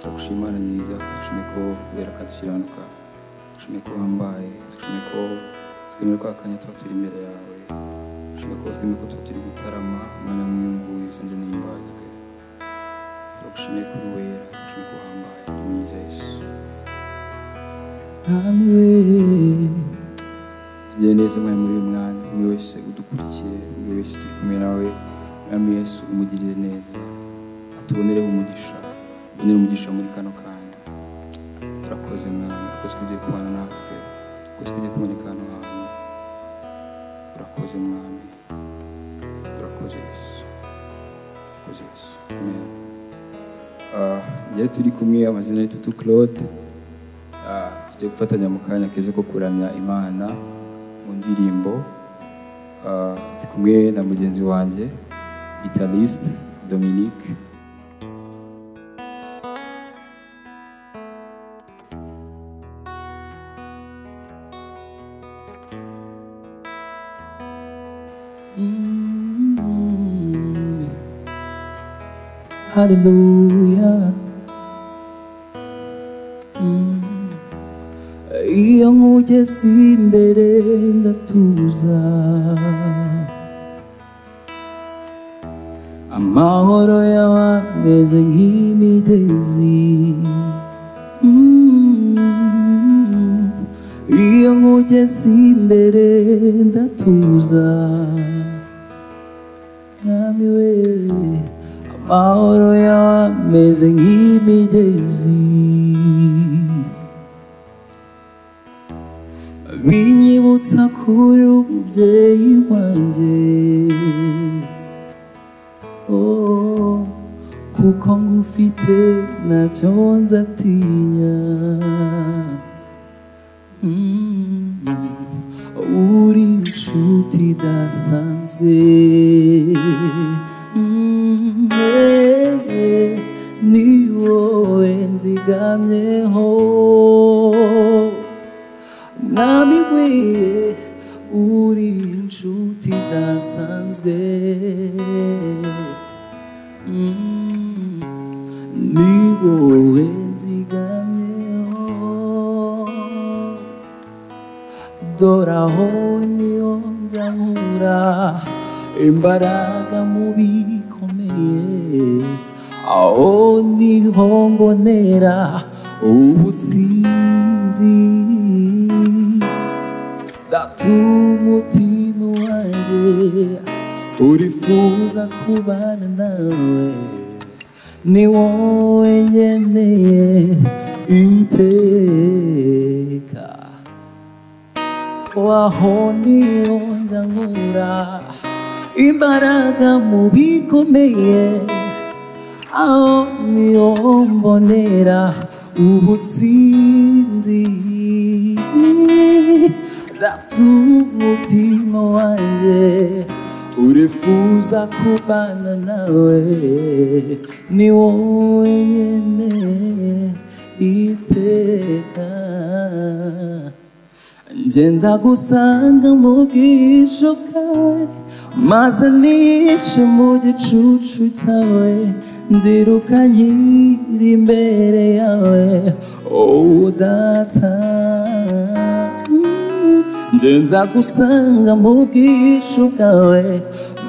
Turagushima nziza, tugushimiye ko wera kadukiranuka, tugushimiye ko wambaye, tugushimiye ko twemeye ko akanya tuba turi imbere yawe, tugushimiye ko twemeye ko tuba turi gutarama umwanya nk'uyu nguyu usanze n'imbazwe. Turagushimiye ko uri wera, tugushimiye ko wambaye, uri mwiza Yesu. Tugire neza mwanya muri uyu mwanya, umwe wese udukurikiye, umwe wese turi kumwe nawe, Mwami Yesu umugirire neza, atubonereho umugisha. Ubonere umugisha muri kano kanya. Urakoze Mwami, urakoze ko ugiye kubana natwe, urakoze ko ugiye kuboneka hano hantu. Urakoze Mwami, urakoze Yesu, urakoze Yesu. Amen. Njyewe turi kumwe, amazina ni Tutu Claude. Tugiye gufatanya mu kanya keza ko kuramya Imana mu ndirimbo. Ndi kumwe na mugenzi wanjye guitariste Dominique. Hallelujah. Iyo nkugeze imbere ndatuza, amahoro yawe ameze nk'imigezi. Iyo nkugeze imbere ndatuza, Mwami we, amahoro yawe ameze nk'imigezi. Binyibutsa kuri umubyeyi wanjye, oh, kuko ngufite ntacyo nzatinya. Uri inshuti idasanzwe, ni wowe nzigamyeho. Mwami we, uri inshuti idasanzwe, ni wowe nzigamyeho. Dore aho niho njya nkura imbaraga mu bikomeye, aho niho mbonera ubutsinzi. Data umutima wanjye urifuza kubana nawe, ni wowe nkeneye iteka. Aho niho njya nkura imbaraga mu bikomeye, aho niho mbonera ubutsinzi. Data umutima wanjye urifuza kubana nawe, ni wowe nkeneye iteka. Njye nzagusanga mu bwisho bwawe, maze nishe mu gicucu cyawe, nziruka nkiri imbere yawe, oh Data. Njye nzagusanga mu bwisho bwawe,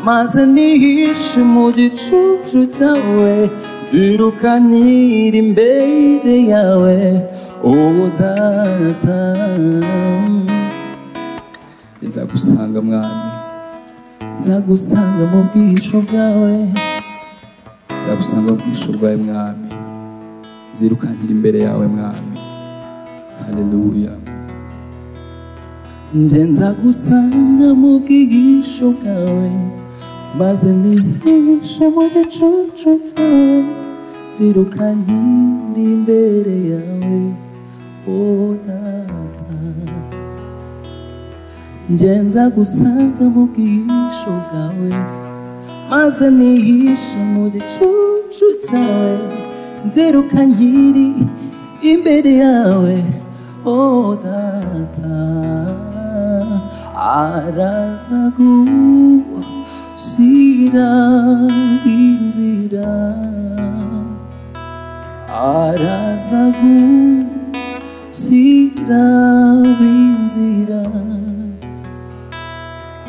maze nihishe mu gicucu cyawe, nziruka nkiri imbere yawe, oh Data. Nzagusanga Mwami, nzagusanga mu bwisho bwawe, nzagusanga mu bwisho bwawe Mwami, nzirukankira imbere yawe Mwami. Haleluya. Njye nzagusanga mu bwihisho bwawe, maze nihishe mu gicucu cyawe, nziruka nkiri imbere yawe, Oh data, njye nzagusanga mu bwihisho bwawe, maze nihishe mu gicucu cyawe, nziruka nkiri imbere yawe. Oh data, araza gushira inzira, araza gushira inzira,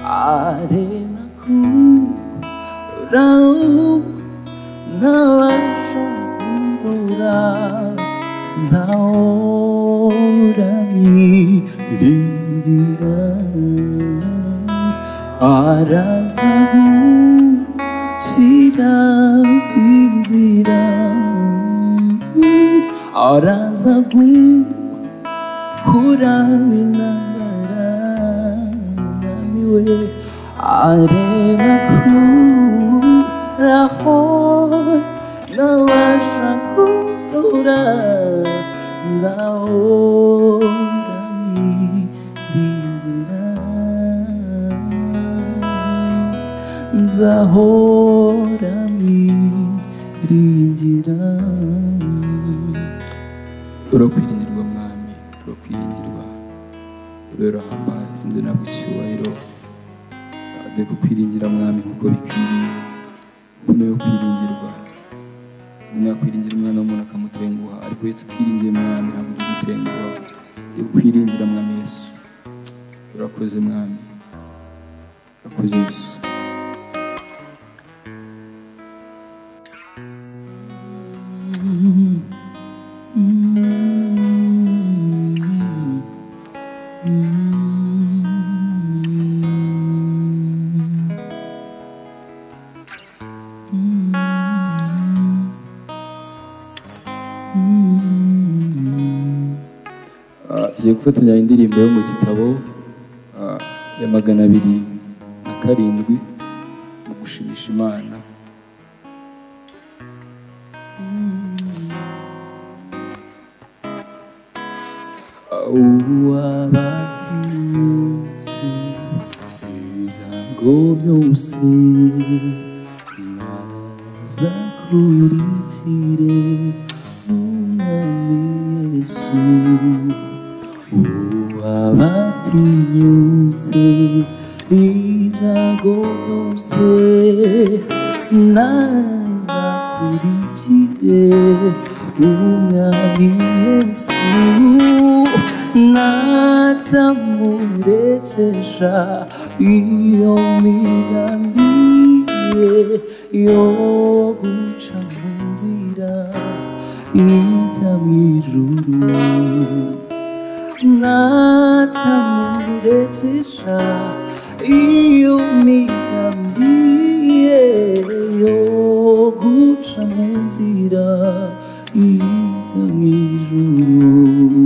arema kuraho ntabasha kurora, nzahora niringira. Araza gushira inzira, araza gukura intambara, umwami we arema kuraho ntabasha kurora, nzahora niringira, nzahora niringira. Urakwiringirwa mwami, urakwiringirwa, urahambaye, sinzi ntabwo icyubahiro. Dore kukwiringira mwami nkuko bikwiriye, kuko niwe kwiringirwa. Umuntu yakwiringira umwana w'umuntu akamutenguha, ariko iyo tukwiringiye mwami ntabwo ujya udutenguha. Dore kukwiringira mwami Yesu, urakoze mwami, urakoze Yesu. Tugiye gufatanya indirimbo yo mu gitabo ya 207 mu gushimisha Imana. Uwabatinyutse ibyago byose, nazakurikire umwami Yesu. Uwabatinyutse ibyago byose, nazakurikire umwami Yesu. Ntacyamurekesha iyo migambi ye yo guca mu nzira ijya mu ijuru. Ntacyamurekesha iyo migambi ye yo guca mu nzira ijya mu ijuru.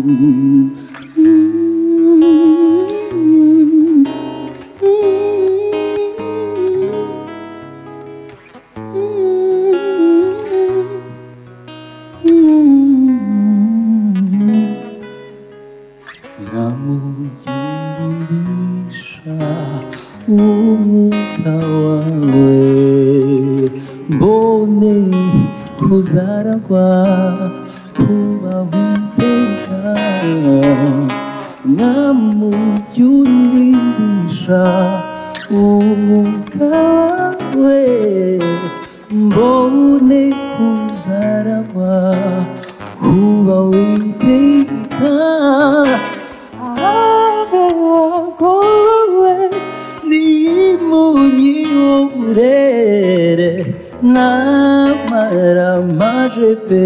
Namuyumvisha umwuka wawe, mbone kuzaragwa kubaho iteka. Namuyumvisha umwuka wawe, mbone kuzaragwa kubaho iteka. Nimunyihorere namara maje pe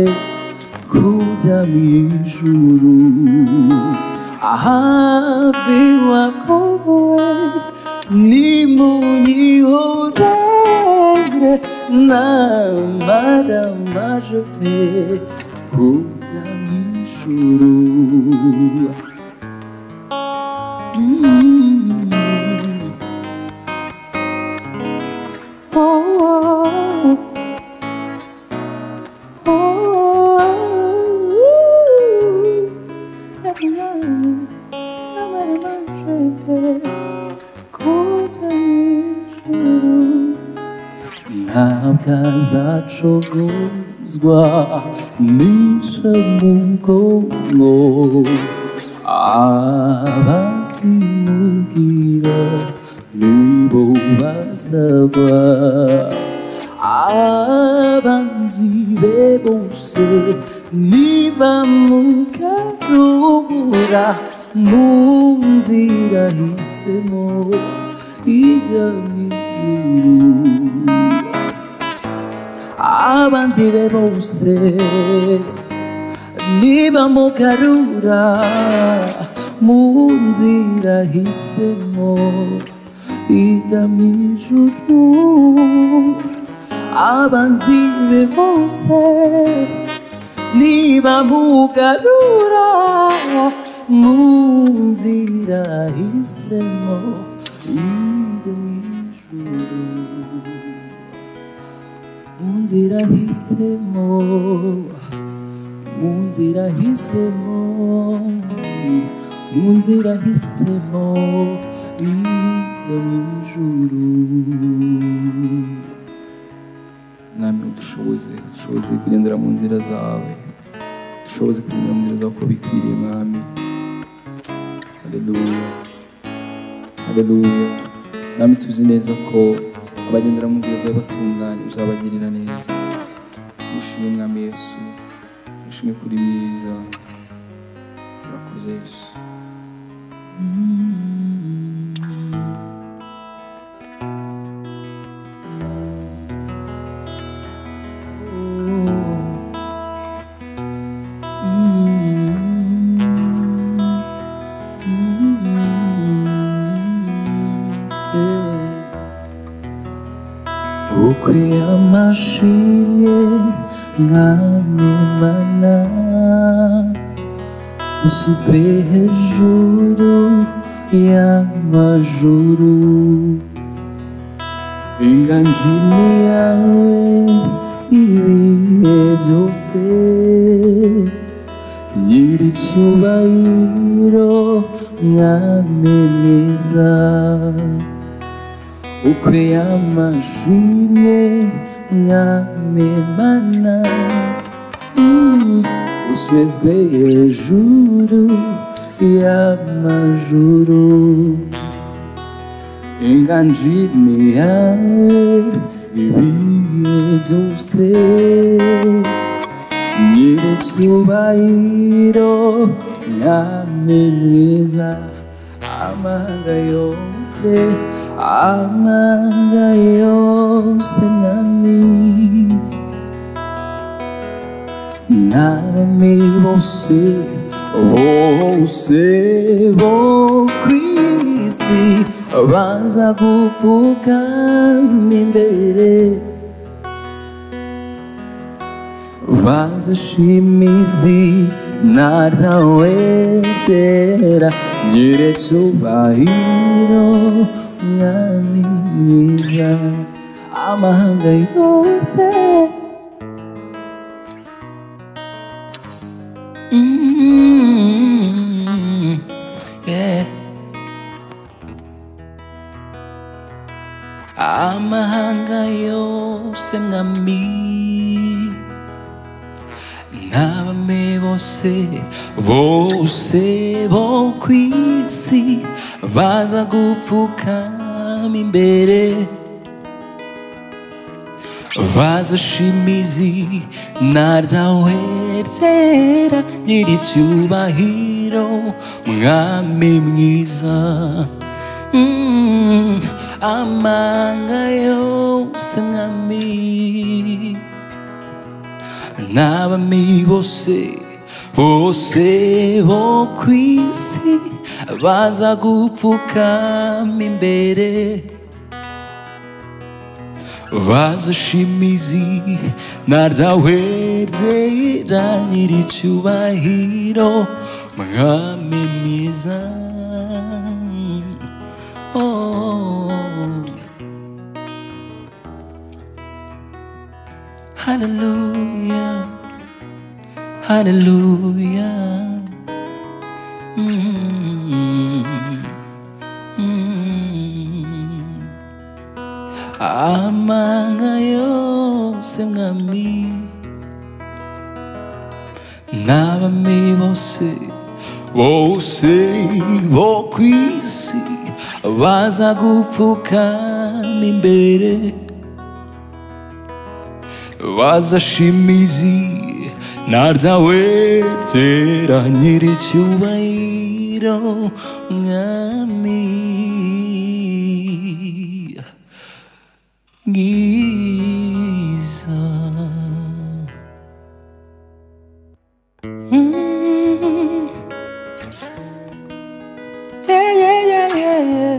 kujya mu ijuru. Hafi wakowe nimunyihorere namara maje pe kujya mu ijuru. Oh, oh, oh, Bazacogozwa n'incamugongo, abazimugira nibo bazaba. Abanzi be bose nibamugarura mu nzira ahisemo ijya mu ijuru. Abanzi be bose nibamugarura mu nzira ahisemo ijya mu ijuru. Abanzi be bose nibamugarura mu nzira ahisemo ijya mu ijuru. Mu nzira ahisemo, mu nzira ahisemo, mu nzira ahisemo ijya mu ijuru. Mwami udushoboze, dushoboze kugendera mu nzira zawe, dushoboze kugendera mu nzira zawe uko bikwiriye Mwami. Haleluya, haleluya. Mwami tuzi neza ko abagendera mu nzira zawe batunganye uzabagirira neza. Mushime Mwami Yesu, mushime kuri mwiza. Urakoze Yesu. Ukwe amashimwe Mwami Mana, ushyizwe hejuru y'amajuru. Inganji ni yawe ibihe byose, nyiricyubahiro Mwami mwiza. Ukwe amashimwe Mwami Mana, ushyizwe hejuru y'amajuru. Inganji ni yawe ibihe byose, nyiricyubahiro Mwami mwiza. Amahanga yose, amahanga yose Mwami, n'abami bose bose bo ku isi baza gupfukama imbere, bazashima izina ryawe ryera, nyiricyubahiro Mwami mwiza. Amahanga yose yeah. Amahanga yose Mwami, n'abami bose bose bo ku isi baza gupfukama imbere, bazashima izina ryawe ryera, nyiricyubahiro Mwami mwiza. Amahanga yose Mwami, n'abami bose bose bo ku isi baza gupfukama imbere, bazashima izina ryawe ryera, nyiricyubahiro Mwami mwiza. Oh. Hallelujah, hallelujah. Amahanga yose N'abami bose bose bo ku isi baza gupfukama imbere, bazashima izina ryawe ryera, nyir'icyubahiro Mwami mwiza. Yeah, yeah, yeah, yeah, yeah.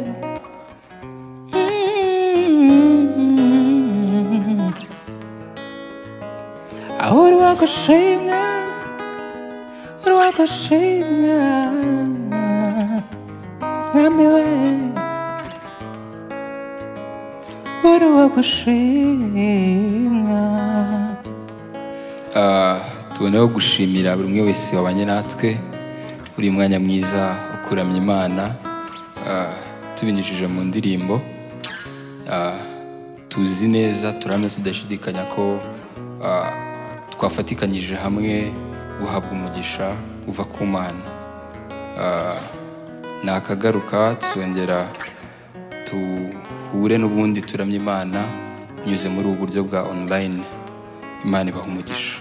Urwagushimwa, urwagushimwa, Mwami we, urwagushimwa. Tuboneyeho gushimira buri umwe wese wabanye natwe uri mwanya mwiza ukuramya Imana, tubinyujije mu ndirimbo. Tuzi neza, turamya tudashidikanya ko twafatikanyije hamwe guhabwa umugisha uva ku Mana. Nakagaruka tuzongera tuhure n'ubundi turamya Imana binyuze muri ubu buryo bwa online. Imana ibaha umugisha.